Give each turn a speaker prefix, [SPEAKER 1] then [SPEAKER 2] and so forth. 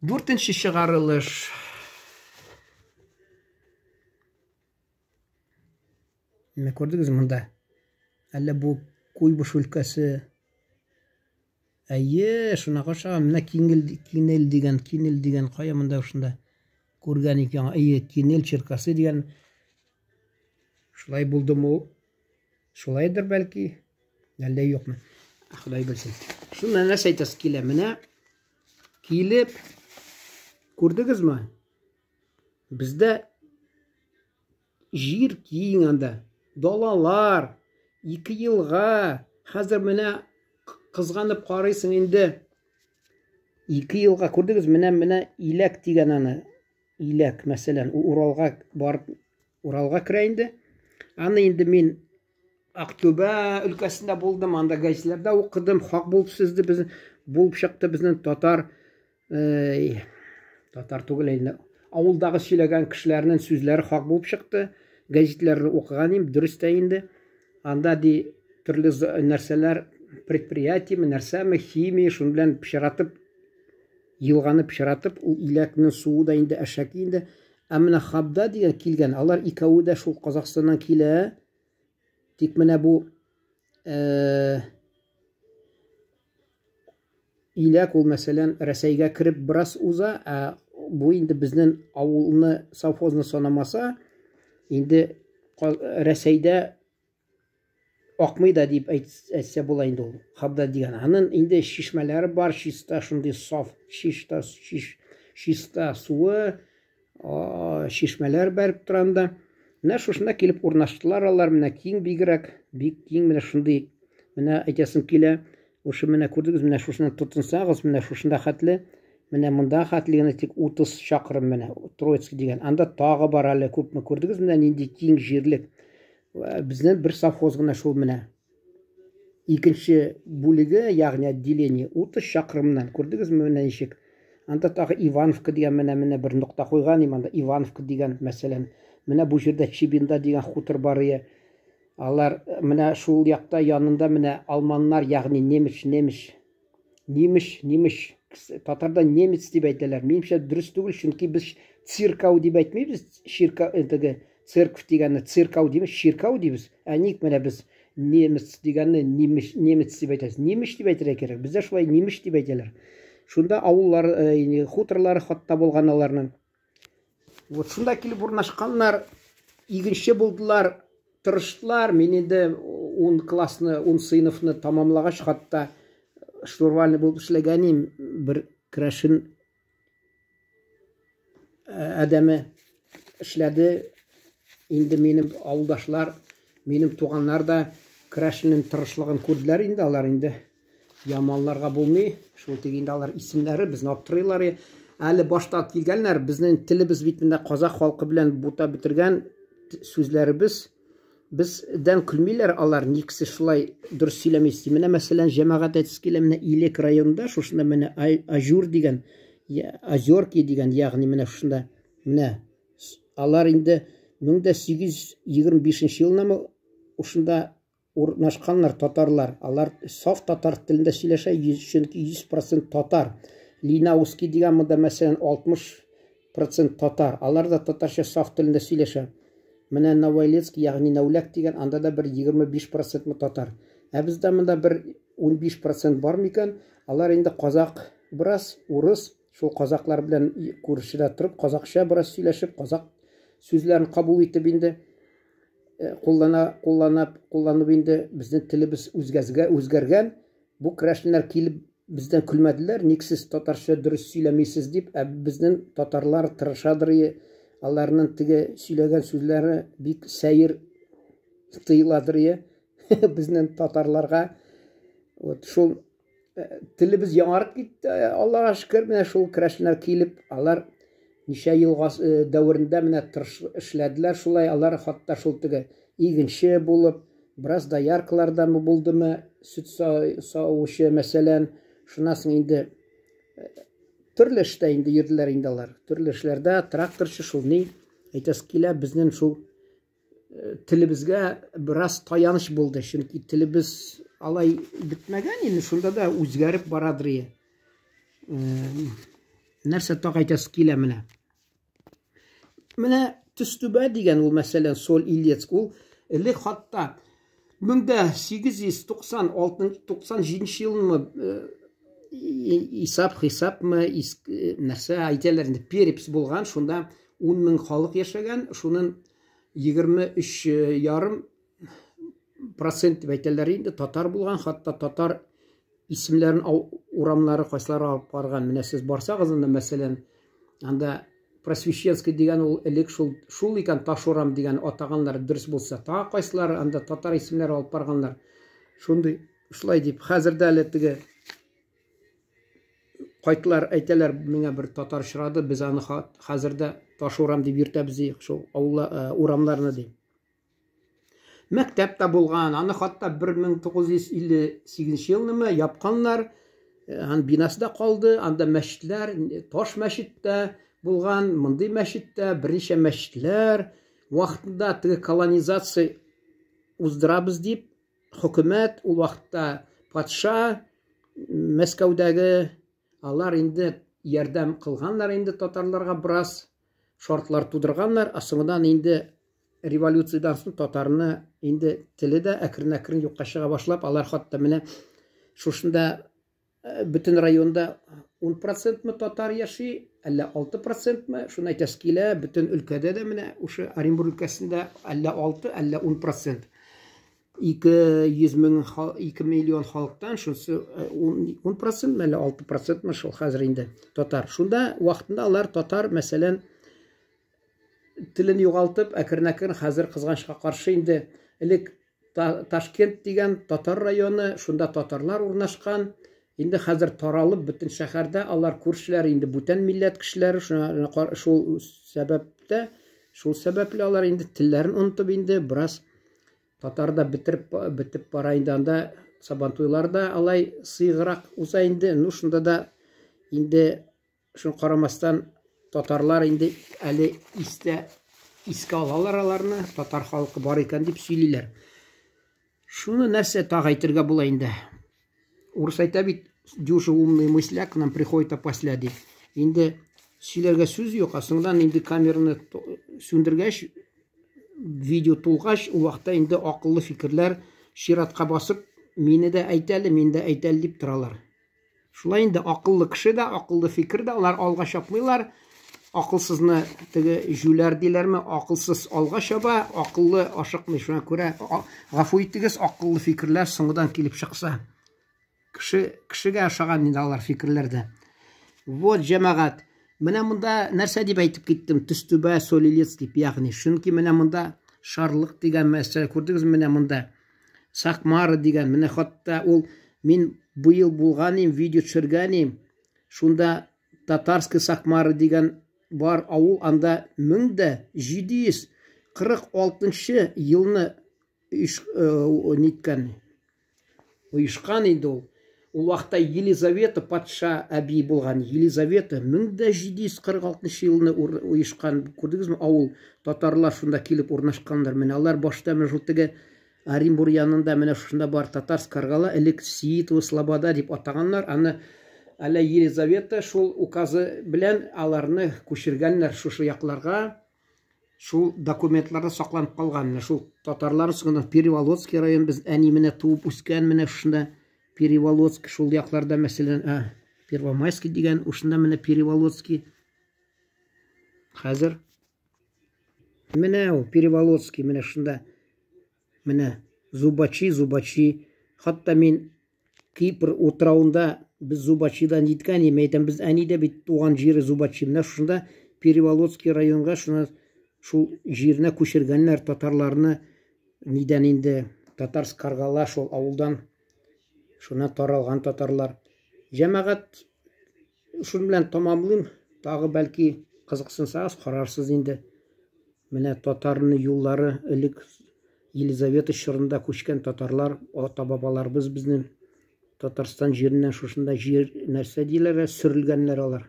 [SPEAKER 1] Дүртенче чыгарылыш. Менә күрдегез монда. Әллә бу Куйбыш өлкәсе. Әйе, шуна охшаган. Менә Кингел, Кинел дигән, Кинел дигән кая монда шунда күргән икән. Әйе, Кинел Черкасы дигән. Шулай булдымы ул? Шулайдыр бәлки. Әллә юкмы? Ходай белсен. Шуннан нәрсә әйтәсе килә? Менә килеп күрдегезме? Бездә җир киң анда. Далалар, ике елга. Хәзер менә кызганып карыйсың инде. Ике елга күрдегез, менә менә иләк дигән аны. Иләк, мәсәлән, ул Уралга барып Уралга керә инде. Аны инде мин Актүбә өлкәсендә булдым, анда гәзитләрдә укыдым, хак булып сүзде без булып чыкты безнең татар э, татар түгел инде. Авылдагы сөйләгән кешеләрнең сүзләре хак булып чыкты. Гәзитләрне укыган идем, дөрес тә инде. Анда ди төрле нәрсәләр, предприятиеме, нәрсәме, химия, шуның белән пычратып Елганы пычратып, ул иләкнең суы да инде әшәке инде. Ә менә Хабда дигән килгән, алар икәве дә шул Казахстаннан килә. Тик менә бу э, иләк ул мәсәлән Рәсәйгә кереп бераз уза, ә бу инде безнең авылны, совхозны санамаса, инде Рәсәйдә Акмый да дип әйтсә була инде ул. Хабда дигән. Анын инде чишмәләре бар, чиста, шундый саф, чиста, чиш, чиста суы, чишмәләр бәреп тора анда. Менә шушында килеп урнаштылар алар, менә киң бигрәк, бик киң, менә шундый, менә әйтәсем килә, шушы менә күрдегез, менә шушына тотынсагыз, менә шушында хәтле, менә монда хәтле генә тик 30 чакрым менә, Троицкий дигән. Анда тагы бар әле күпме, күрдегез, менә нинди киң җирлек. Безнең бер совхоз гына шул менә. Икенче бүлеге, ягъни отделение, 30 чакрымнан. Күрдегезме менә ничек? Анда тагы Ивановка дигән менә менә бер нокта куйган им анда Ивановка дигән, мәсәлән. Менә бу җирдә Чебинда дигән хутор бар ие. Алар менә шул якта янында менә алманнар, ягъни немец, немец. Немеш, немеш. Татарда немец дип әйтәләр. Минемчә дөрес түгел, чөнки без циркау дип әйтмибез. Чиркау, э, теге церковь дигәнне циркау димез, чиркау дибез. Ә ник менә без немец дигәнне немеш, немец дип әйтәбез? Немеш дип әйтергә кирәк. Бездә шулай немеш дип әйтәләр. Шунда авыллар, э, хуторлары хатта булган аларның. Вот шунда килеп урнашканнар, игенче булдылар, тырыштылар. Мин инде 10 классны, 10 сыйныфны тамамлагач, хатта штурвальный булып эшләгән идем, бер крәшен адәме эшләде. Инде минем авылдашлар, минем туганнар да крәшеннең тырышлыгын күрделәр инде, алар инде Яманларга булмый, шул тик инде алар исемнәре безне аптырыйлар. Әле башта килгәннәр, безнең телебез бит менә казах халкы белән бута бетергән сүзләребез. Бездән көлмиләр алар, ник сез шулай дөрес сөйләмисез. Менә мәсәлән, җәмәгать әйтәсе килә, менә Илек районында шушында менә Ажур дигән, Озерки дигән, ягъни менә шушында менә алар инде 1825 елнамы шушында Урнашканнар татарлар. Алар саф татар телендә сөйләшә, чөнки 100% татар. Линауский дигән монда, мәсәлән, 60% татар. Алар да татарча саф телендә сөйләшә. Менә Новоилецкий, ягъни Нәүләк дигән, анда да бер 25% татар. Ә бездә монда бер 15% бар микән? Алар инде казак бераз, урыс, шул казаклар белән күршедә торып, казакча бераз сөйләшеп, казак сүзләрен кабул итеп инде Э, куллана, кулланып, кулланып инде безнең телебез үзгәзгә, үзгәргән. Бу керәшеннәр килеп бездән көлмәделәр, ник сез татарча дөрес сөйләмисез дип, ә безнең татарлар тырышадыр, аларның теге сөйләгән сүзләре бик сәер тыеладыр, безнең татарларга. Вот шул телебез яңарып китте, Аллага шөкер, менә шул керәшеннәр килеп, алар ничә ел дәверендә менә тырыш эшләделәр шулай, алар хатта шул теге игенче булып, бераз дояркалардамы булдымы, сөт савучы, мәсәлән, шуннан соң инде төрле эштә инде йөрделәр инде алар. Төрле эшләрдә тракторчы шул ни, әйтәсе килә, безнең шул телебезгә бераз таяныч булды, чөнки телебез алай бетмәгән инде, шунда да үзгәреп барадыр. Нәрсә тагы әйтәсе килә менә. Менә Төстүбә дигән ул, мәсәлән, Соль Илецк, ул элек хатта 1896 97 елмы исап хисапмы нәрсә әйтәләр инде, перепись булган, шунда 10 мең халык яшәгән, шунын 23,5 процент дип әйтәләр инде татар булган, хатта татар исемнәрен урамнары кайсылары алып барган. Менә сез барсагыз анда, мәсәлән, анда Просвещенский дигән ул элек шул шул икән таш урам дигән атаганнар дөрес булса. Тагы кайсылары анда татар исемнәре алып барганнар. Шундый шулай дип хәзер дә әле теге кайтлар әйтәләр, миңа бер татар очрады, без аны хәзер дә таш урам дип йөртәбез ди, шул авылла э, урамнарны ди. Мәктәп тә булган, аны хатта 1958 елнымы япканнар, э, ан бинасы да калды, анда мәчетләр, таш мәчет тә булган, мондый мәчет тә, берничә мәчетләр. Вакытында теге колонизация уздырабыз дип, хөкүмәт, ул вакытта патша Мәскәүдәге, алар инде ярдәм кылганнар инде татарларга бераз шартлар тудырганнар, ә соңыннан инде революциядән соң татарны инде теле дә әкрен-әкрен юкка чыга башлап, алар хатта менә шушында э, бөтен районда 10 процентмы татар яши, әллә 6 процентмы, шуны әйтәсе килә, бөтен өлкәдә дә менә шушы Оренбург өлкәсендә әллә 6, әллә 10 процент. 200 мең, 2 миллион халыктан шунысы 10 процентмы, әллә 6 процентмы шул хәзер инде татар. Шунда вакытында алар татар, мәсәлән, телен югалтып, әкрен-әкрен хәзер кызганычка каршы инде элек Ташкент дигән татар районы, шунда татарлар урнашкан. Инде хәзер таралып бөтен шәһәрдә алар күршеләр инде бүтән милләт кешеләре, шуңа шул сәбәптә, шул сәбәпле алар инде телләрен онытып инде бераз татар да бетереп бетеп бара инде анда сабантуйлар да алай сыйгырак уза инде. Ну шунда да инде шуны карамастан татарлар инде әле истә искә алалар аларны, татар халкы бар икән дип сөйлиләр. Шуны нәрсә тагы әйтергә була инде? Урыс әйтә бит, дюжи умные мысля к нам приходит опосля ди. Инде сөйләргә сүз юк, ә соңдан инде камераны сүндергәч, видео тулгач, ул вакытта инде акыллы фикерләр чиратка басып, мине дә әйт әле, мине дә әйт әле дип торалар. Шулай инде акыллы кеше дә, акыллы фикер дә, алар алга чапмыйлар. Акылсызны теге җүләр диләрме, акылсыз алга чаба, акыллы ашыкмый. Шуңа күрә гафу итегез, акыллы фикерләр соңгыдан килеп чыкса. Кеше кешегә ошаган инде алар фикерләрдә. Вот, җәмәгать, менә монда нәрсә дип әйтеп киттем, Төстүбә, Солилец дип, ягъни, чөнки менә монда Шарлык дигән мәсьәлә күрдегез менә монда. Сакмара дигән, менә хатта ул мин быел булган идем, видео төшергән идем. Шунда Татарский Сакмара дигән бар авыл, анда 1746 елны ниткән, оешкан инде ул. Ул вакытта Елизавета патша әби булган. Елизавета 1746 елны оешкан, күрдегезме, авыл. Татарлар шунда килеп урнашканнар. Менә алар башта менә шул теге Оренбур янында менә шушында бар Татарск Каргала, элек Сиитова Слобода дип атаганнар. Аны әле Елизавета шул указы белән аларны күчергәннәр шушы якларга. Шул документларда сакланып калган. Менә шул татарлар соңыннан Переволоцкий район без әни менә туып үскән менә шушында Переволоцкий шул якларда, мәсәлән, а, Первомайский дигән, ушында менә Переволоцкий. Хәзер менә ул Переволоцкий менә шунда менә Зубачи, Зубачи. Хатта мин Кипр утравында без Зубачидан җиткән идем, әйтәм, без әни дә бит туган җире Зубачи. Менә шушында Переволоцкий районга шуны шул җиренә күчергәннәр татарларны нидән инде Татарск Каргала шул авылдан шуна таралган татарлар. Җәмәгать шуның белән тамамлыйм. Тагы бәлки кызыксынсагыз карарсыз инде. Менә татарны юллары элек Елизавета чорында күчкән татарлар, ата-бабаларыбыз безнең Татарстан җиреннән шушында җир нәрсә диләр, сөрелгәннәр алар.